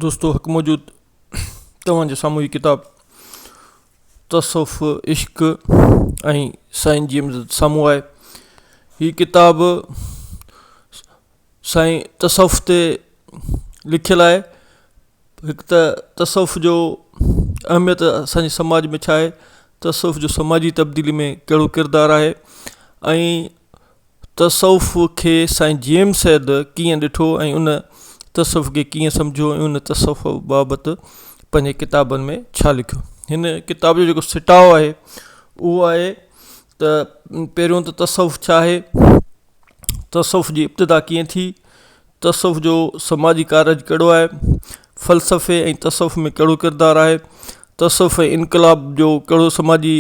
دوستو حق موجود توهان جي سامهون هي ڪتاب تصوف عشق ۽ سائين جي امداد سامهون آهي هي ڪتاب سائين تصوف تي لکيل آهي هڪ ته تصوف جو اهميت اسانجي سماج ۾ ڇا آهي تصوف جو سماجي تبديلي ۾ ڪهڙو ڪردار آهي ۽ تصوف کي سائين جي ايم سيد ڪيئن ڏٺو ۽ ان تصوف کي ڪيئن سمجهيو ۽ ان تصوف بابت پنهنجي ڪتابن ۾ ڇا لکيو هن ڪتاب جو جيڪو سٽاء آهي اهو آهي ته پهريون ته تصوف ڇا آهي تصوف جي ابتدا ڪيئن ٿي تصوف جو سماجي ڪارج ڪهڙو آهي؟ فلسفي ۽ تصوف ۾ ڪهڙو ڪردار آهي؟ تصوف ۽ انقلاب جو ڪهڙو سماجي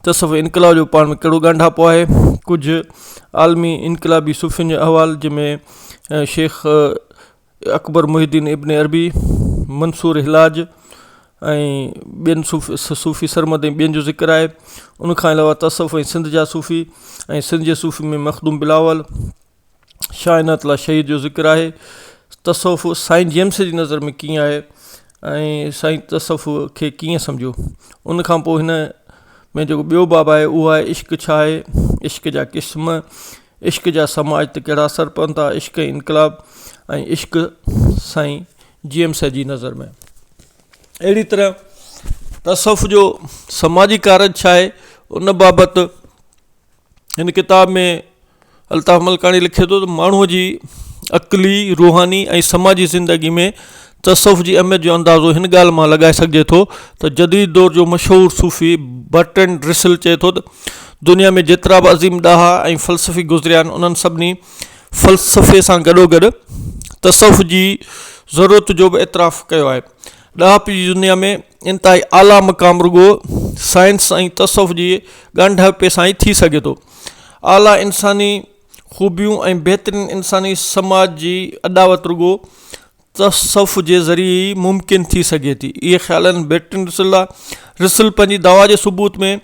تصوف ۽ انقلاب جو پاڻ ۾ ڪهڙو ڳانڍاپو آهي؟ ڪجهه عالمي انقلابي صوفين جو احوال جنهن ۾ شيخ اڪبر محي الدين ابن عربي، منصور حلاج ۽ ٻين صوفي سرمد ۽ ٻين جو ذڪر آهي. ان کان علاوه تصوف ۽ سنڌ جا صوفي ۽ سنڌ جي صوفين ۾ مخدوم بلاول، شاهه عنايت الله شهيد جو ذڪر آهي تصوف سائين جيمس جي نظر ۾ ڪيئن آهي ۽ سائين تصوف کي ڪيئن سمجهيو ان کان پوء هن ۾ جيڪو ٻيو باب آهي اهو آهي عشق ڇا آهي عشق جا قسم عشق جا سماج تي ڪهڙا اثر پون ٿا عشق ۽ انقلاب ۽ عشق سائين جي ايم سيد جي نظر ۾ اهڙي طرح تصوف جو سماجي ڪارج ڇا آهي ان بابت هن ڪتاب ۾ الطاف ملڪاڻي لکي ٿو ته ماڻهوء جي عقلي، روحاني ۽ سماجي زندگي ۾ تصوف جي اهميت جو اندازو هن ڳالهه مان لڳائي سگهجي ٿو ته جديد دور جو مشهور صوفي برٽرنڊ رسل چئي ٿو ته دنيا ۾ جيترا به عظيم ڏاها ۽ فلسفي گذريا آهن انهن سڀني فلسفي سان گڏوگڏ تصوف جي ضرورت جو به اعتراف ڪيو آهي. ڏاهپ جي دنيا ۾ انتهائي اعليٰ مقام رڳو سائنس ۽ تصوف جي ڳانڍاپي سان ئي ٿي سگهي ٿو. اعليٰ انساني خوبيون ۽ بهترين انساني سماج جي اڏاوت رڳو تصوف جي ذريعي ئي ممڪن ٿي سگهي ٿي. اهي خيال آهن برٽرنڊ رسل جا. رسل پنهنجي دعويٰ جي ثبوت ۾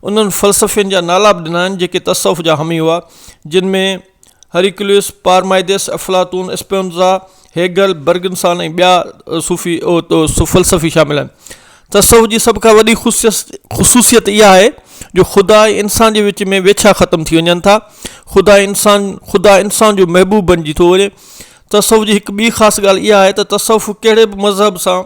انهن فلسفين جا نالا به ڏنا آهن جيڪي تصوف جا حامي هئا جن ۾ هريڪليس، پارمائيدس، افلاطون، اسپينوزا، هيگل، برگنسان ۽ ٻيا صوفي فلسفي شامل آهن. تصوف جي سڀ کان وڏي خصوصيت اها آهي جو خدا ۽ انسان جي وچ ۾ ويڇا ختم ٿي وڃن ٿا. خدا انسان خدا انسان جو محبوب بنجي ٿو وڃي. تصوف جي هڪ ٻي خاص ڳالهه اها آهي ته تصوف ڪهڙي به مذهب سان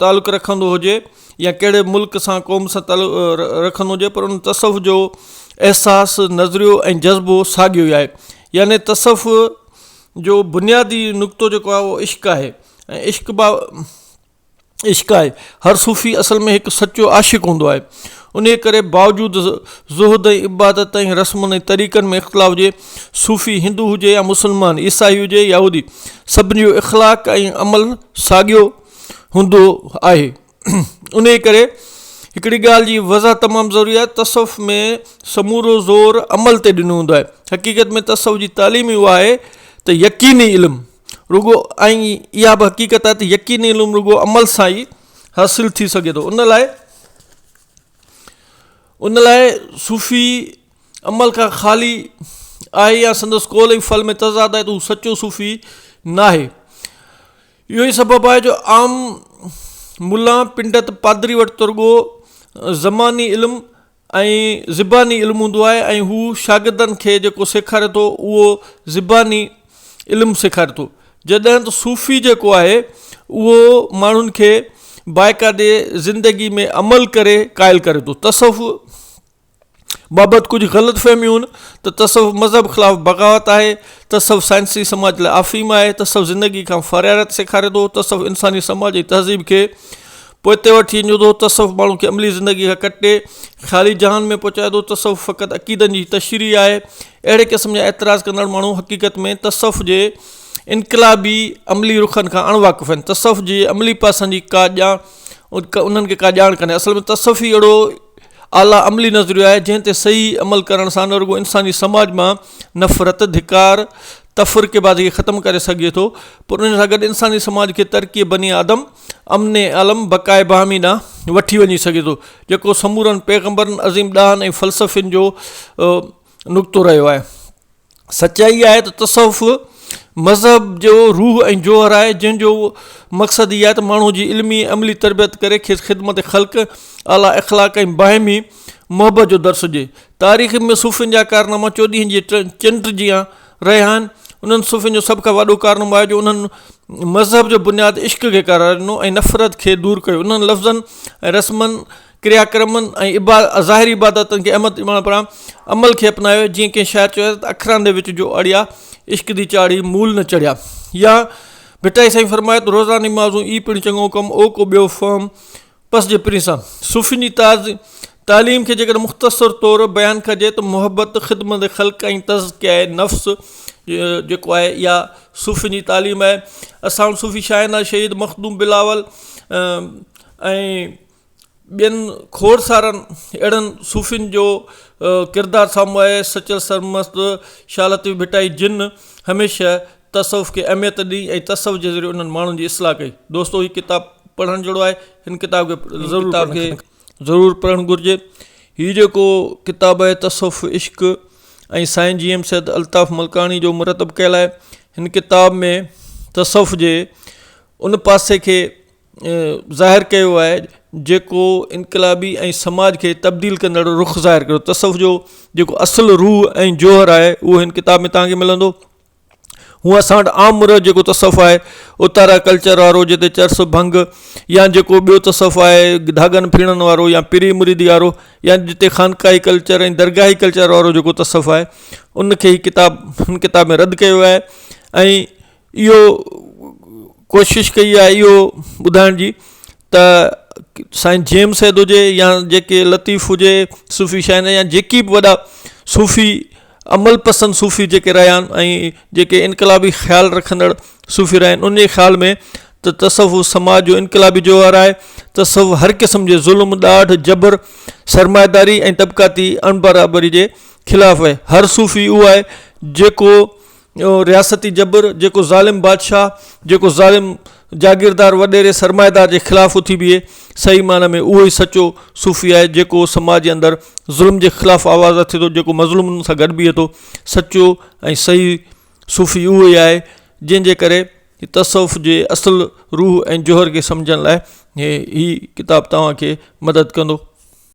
تعلق رکندو هجي يا ڪهڙي ملڪ سان قوم سان تعلق رکندو هجي پر ان تصوف جو احساس نظريو ۽ جذبو ساڳيو ئي آهي يعني تصوف جو بنيادي نقطو جيڪو آهي اهو عشق آهي ۽ عشق با عشق آهي هر صوفي اصل ۾ هڪ سچو عاشق هوندو آهي انهيء ڪري باوجود زهد ۽ عبادت ۽ رسمن ۽ طريقن ۾ اختلاف جي صوفي هندو هجي يا مسلمان، عيسائي هجي يا يهودي، سڀني جو اخلاق ۽ عمل ساڳيو هوندو آهي. انهيء ڪري هڪڙي ڳالهه جي وضاحت تمام ضروري آهي ته تصوف ۾ سمورو زور عمل تي ڏنو ويندو آهي. حقيقت ۾ تصوف جي تعليم ئي اها آهي ته يقيني علم رڳو ۽ اها به حقيقت آهي ته يقيني علم رڳو عمل سان ئي حاصل ٿي سگهي ٿو. ان لاء ان لاء صوفي عمل کان خالي آهي يا سندس قول ۽ فعل ۾ تضاد آهي ته هو سچو صوفي ناهي. اهو ئي سبب آهي جو عام ملان، پنڊت، پادري وٽ ته رڳو زماني علم ۽ زباني علم هوندو آهي ۽ هو شاگردن کي جيڪو سيکاري ٿو اهو زباني علم سيکاري ٿو جڏهن ته صوفي جيڪو آهي اهو ماڻهن کي باقاعدي زندگي ۾ عمل ڪري قائل ڪري ٿو تصوف بابت ڪجهه غلط فهميون آهن ته تصوف مذهب خلاف بغاوت آهي تصوف سائنسي سماج لاء آفيم آهي تصوف زندگي کان فراريت سيکاري ٿو تصوف انساني سماج ۽ تهذيب کي پوئتي وٺي وڃي ٿو تصوف ماڻهو کي عملي زندگي کان ڪٽي خيالي جهان ۾ پهچائي ٿو تصوف فقط عقيدن جي تشريح آهي اهڙي قسم جا اعتراض ڪندڙ ماڻهو حقيقت ۾ تصوف جي انقلابي عملي رخن کان اڻ واقف آهن تصوف جي عملي پاسن جي ڪا ڄاڻ انهن کي ڪا ڄاڻ ڪانهي اصل ۾ تصوف ئي اهڙو اعليٰ عملي نظريو آهي جنهن تي صحيح عمل ڪرڻ سان نه رڳو انساني سماج مان نفرت، ڌڪار، تفرقي بازي کي ختم ڪري سگهجي ٿو پر ان سان گڏ انساني سماج کي ترقي بني آدم، امن عالم، بقاء باهمي ڏانهن وٺي وڃي سگهي ٿو جيڪو سمورن پيغمبرن، عظيم ڏاهن ۽ فلسفين جو نقطو رهيو آهي. سچائي اها آهي ته تصوف مذهب جو روح ۽ جوهر آهي جنهن جو مقصد هي آهي ته ماڻهو جي علمي ۽ عملي تربيت ڪري کيس خدمت خلق، اعليٰ اخلاق ۽ باهمي محبت جو درس ڏئي. تاريخ ۾ صوفين جا ڪارناما چوڏهينء جي چنڊ جيان رهيا آهن. انهن صوفين جو سڀ کان وڏو ڪارنامو آهي جو انهن مذهب جو بنياد عشق کي قرار ڏنو ۽ نفرت کي دور ڪيو. انهن لفظن ۽ رسمن، ڪريا ڪرمن ۽ ظاهري عبادتن کي احمد ڏيڻ پران عمل کي اپنايو. جيئن ڪنهن شاعر چيو آهي ته اکران the وچ جو اڙيا، عشق the چاڙهي مول نه چڙهيا. يا ڀٽائي سائين فرمايو ته روزاني نمازون ئي پڻ چڱو ڪم، او ڪو ٻيو فهم پس جي پرين سان. صوفين جي تعليم کي جيڪڏهن مختصر طور بيان ڪجي ته محبت، خدمت خلق ۽ تزڪيه نفس جيڪو آهي اها صوفين جي تعليم آهي. اسان وٽ صوفي شاهنواز شهيد، مخدوم بلاول ۽ ٻين کوڙ سارن اهڙن صوفين جو ڪردار سامهون آهي سچل سرمست، شاهه لطيف ڀٽائي جن هميشه تصوف کي اهميت ڏني ۽ تصوف جي ذريعي انهن ماڻهن جي اصلاح ڪئي. دوستو هي ڪتاب پڙهڻ جهڙو آهي هن ڪتاب کي ضرور ڪتاب کي ضرور پڙهڻ گهرجي. هي جيڪو ڪتاب آهي تصوف عشق ۽ سائين جي ايم سيد الطاف ملڪاڻي جو مرتب ڪيل آهي هن ڪتاب ۾ تصوف جي ان پاسي کي ظاهر ڪيو آهي جيڪو انقلابي ۽ سماج کي تبديل ڪندڙ رخ ظاهر ڪيو تصوف جو جيڪو اصل روح ۽ جوهر آهي اهو هن ڪتاب ۾ توهان کي ملندو هونء اسان وٽ عام مروج جيڪو تصوف آهي اتارا ڪلچر وارو جتي چرس ڀنگ يا جيڪو ٻيو تصوف آهي ڌاڳن ڦيڻن وارو يا پيري مريدي وارو يا جتي خانقاهي ڪلچر ۽ درگاهي ڪلچر وارو جيڪو تصوف آهي ان کي هي ڪتاب هن ڪتاب ۾ رد ڪيو آهي ۽ اهو ڪوشش ڪئي آهي اهو ٻڌائڻ جي ته سائين جي ايم سيد هجي يا جيڪي لطيف هجي صوفي شاعر يا جيڪي به وڏا صوفي عمل پسند صوفي جيڪي رهيا آهن ۽ جيڪي انقلابي خيال رکندڙ صوفي رهيا آهن ان جي خيال ۾ ته تصوف سماج جو انقلابي جوهر آهي تصوف هر قسم جي ظلم ڏاڍ جبر سرمائيداري ۽ طبقاتي اڻبرابري جي خلاف آهي هر صوفي اهو آهي جيڪو رياستي جبر، جيڪو ظالم بادشاهه، جيڪو ظالم جاگيردار وڏيري سرمائيدار جي خلاف اٿي بيهي، صحيح معنيٰ ۾ اهو ئي سچو صوفي آهي، جيڪو سماج جي اندر ظلم جي خلاف آواز اٿي ٿو، جيڪو مظلومن سان گڏ بيهي ٿو، سچو ۽ صحيح صوفي اهو ئي آهي، جنهن جي ڪري تصوف جي اصل روح ۽ جوهر کي سمجهڻ لاء هي ڪتاب توهان کي مدد ڪندو.